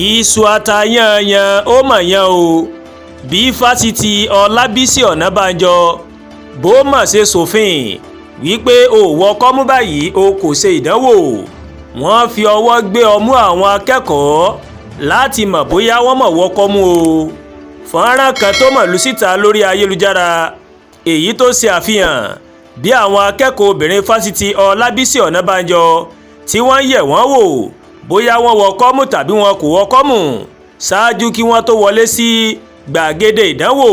Iṣu atayanyan ó mọ̀ yán o. Bí fásitì Ọlábísì Ọ̀nàbànjọ bó mọ̀ ṣe ṣòfin wípé ó wọ kọ́mú báyìí, o kò ṣe ìdánwò, wọ́n fi ọwọ́ gbé ọmú àwọn akẹ́kọ̀ọ́ láti mọ̀ bóyá wọ́n mọ̀ wọ kọ́mú o. Fọ́nrán kan tó mọ̀ lù síta lórí ayélujára, èyí tó ṣe àfihàn bí àwọn akẹ́kọ̀ọ́ obìnrin fásitì Ọlábísì Ọ̀nàbànjọ tí wọ́n yẹ̀ wọ́n wò bóyá wọ́n wọ kọ́mú tàbí wọn kò wọ kọ́mú ṣáájú kí wọ́n tó wọlé sí gbàgede ìdánwò,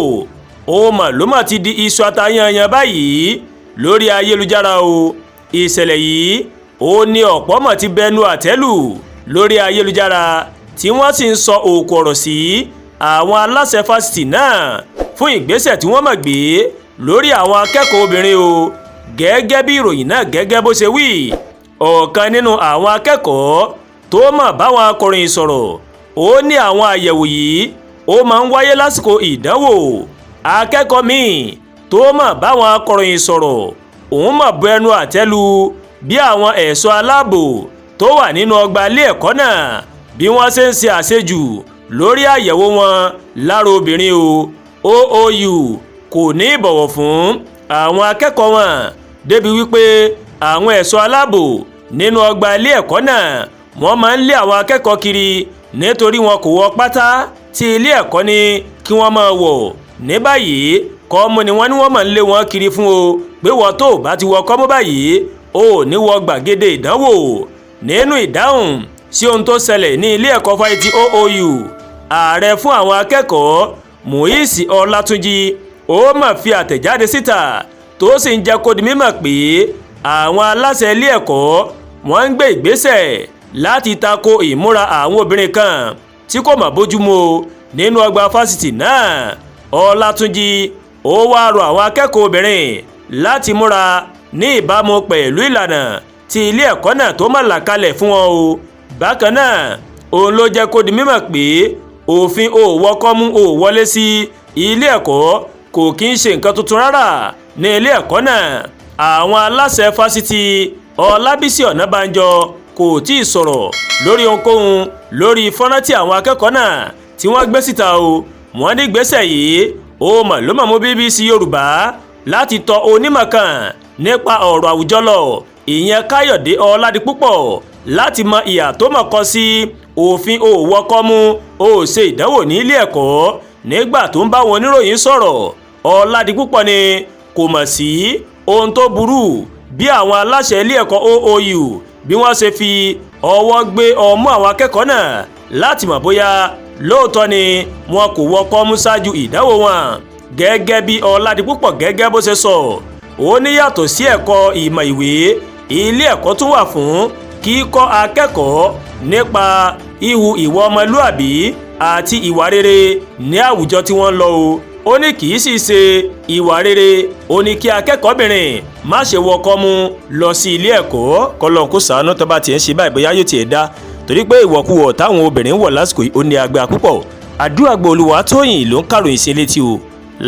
ó mọ̀ ló mọ̀ ti di iṣu atayanyan báyìí lórí ayélujára o. Ìṣẹ̀lẹ̀ yìí ó ní ọ̀pọ̀ mọ̀ ti bẹnu àtẹ́lù lórí ayélujára, tí wọ́n sì ń sọ òkú ọ̀rọ̀ sí àwọn aláṣẹ fásitì náà fún ìgbésẹ̀ tí wọ́n mọ̀ gbé lórí àwọn akẹ́kọ̀ọ́ obìnrin o. Gẹ́gẹ́ bí ìròyìn náà gẹ́gẹ́ bó ṣe wí, ọ̀kan nínú àwọn akẹ́kọ̀ọ́ tó mọ̀ báwọn akọ̀ròyìn sọ̀rọ̀, ó ní àwọn àyẹ̀wò yìí ó máa ń wáyé lásìkò ìdánwò. Akẹ́kọ̀ọ́ míì tó mọ̀ báwọn akọ̀ròyìn sọ̀rọ̀, òun mọ̀ bu ẹnu àtẹ́ lu bí àwọn ẹ̀ṣọ́ aláàbò tó wà nínú ọgbà ilé ẹ̀kọ́ náà bí wọ́n ṣe ń ṣe àṣejù lórí àyẹ̀wò wọn lára obìnrin o. OOU kò ní ìbọ̀wọ̀ fún àwọn akẹ́kọ̀ọ́ wọn débi wípé àwọn ẹ̀ṣọ́ aláàbò nínú ọgbà ilé ẹ̀kọ́ náà, wọ́n máa ń lé àwọn akẹ́kọ̀ọ́ kiri nítorí wọn kò wọ pátá tí ilé ẹ̀kọ́ ní kí wọ́n máa wọ̀. Ní báyìí, kọ́mú ni wọ́n ní wọ́n máa ń lé wọn kiri fún o, pé wọ́n tó bá ti wọ kọ́mú báyìí, ó ní wọ gbàgede ìdánwò. Nínú ìdáhùn sí ohun tó ṣẹlẹ̀ ní ilé ẹ̀kọ́ fáṣítì OOU, ààrẹ fún àwọn akẹ́kọ̀ọ́, Muiz Ọlátúnjì, ó mà fi àtẹ̀jáde síta tó sì ń jẹ́ kó di mímọ̀ pé àwọn aláṣẹ ilé ẹ̀kọ́ wọ́n ń gbé ìgbésẹ̀ láti tako ìmúra àwọn obìnrin kan tí kò mọ̀ bójúmu nínú ọgbà fásitì náà. Ọlátúnjì ó wáá rọ àwọn akẹ́kọ̀ọ́ obìnrin láti múra ní ìbámu pẹ̀lú ìlànà tí ilé ẹ̀kọ́ náà tó mọ̀ là kalẹ̀ fún wọn o. Bákan náà, òun ló jẹ́ kó di mímọ̀ pé òfin òwò kọ́mú ò wọlé sí ilé ẹ̀kọ́ kò kí ń ṣe nǹkan tuntun rárá ní ilé ẹ̀kọ́ náà. Àwọn aláṣẹ fásitì Ọlábísì Ọ̀nàbànjọ kò tí ì sọ̀rọ̀ lórí ohunkóhun lórí fọ́nrán tí àwọn akẹ́kọ̀ọ́ náà tí wọ́n gbé síta o. Wọ́n ní ìgbésẹ̀ yìí ó mọ̀ ló mọ̀ mú BBC Yorùbá láti tọ onímọ̀ kan nípa ọ̀rọ̀ àwùjọ lọ, ìyẹn Káyọ̀dé Ọládipúpọ̀, láti mọ ìhà tó mọ̀ kọ sí òfin òwò kọ́mú ó ṣe ìdánwò ní ilé ẹ̀kọ́. Nígbà tó ń bá wọn oníròyìn sọ̀rọ̀, Ọládipúpọ̀ ni kò mọ̀ sí ohun tó burú bí àwọn aláṣẹ ilé ẹ̀kọ́ OOU bí wọ́n ṣe fi ọwọ́ gbé ọmú àwọn akẹ́kọ̀ọ́ náà láti mọ̀ bóyá lóòótọ́ ni wọn kò wọ kọ́mú ṣáájú ìdánwò wọn. Gẹ́gẹ́ bí Ọládipúpọ̀ gẹ́gẹ́ bó ṣe sọ, ó ní yàtọ̀ sí ẹ̀kọ́ ìmọ̀ ìwé, ilé ẹ̀kọ́ tún wà fún kíkọ́ akẹ́kọ̀ọ́ nípa ihu ìwà ọmọlúàbí àti ìwà rere ní àwùjọ tí wọ́n ń lọ o. Ó ní kì í sì ṣe ìwà rere ó ní kí akẹ́kọ̀ọ́bìnrin má ṣe wọ kọ́mú lọ sí ilé ẹ̀kọ́. Kọ́lọ́n kó sàánú, tó bá tiẹ̀ ń ṣe báyìí, bóyá yóò tiẹ̀ dá, torí pé ìwọ̀kuwọ̀ táwọn obìnrin wọ̀ lásìkò yìí, ó ní agbára púpọ̀. Àdúràgbò Olúwatóyìn ló ń kàròyìn sí létí o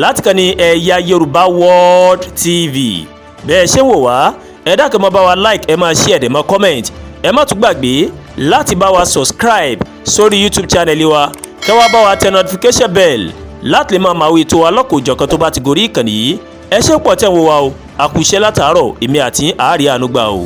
láti kàn ní Ẹ̀yà Yorùbá World TV. Bẹ́ẹ̀ ṣé wò wá, ẹ dákun, máa bá wa like, ẹ máa share, ẹ máa comment. Ẹ má tún gbàgbé láti bá wa subscribe sórí YouTube channel wa, kẹ́ wá bá wa tẹ notification bell láti lè máa máa wo ètò wa lọ́kọ̀ọ́jọ̀kan tó bá ti gorí ìkànnì yìí. Ẹ ṣé pọ̀ tẹ̀ ń wo wa o. Àkùṣe látàárọ̀, èmi àti àárí àánú gbà o.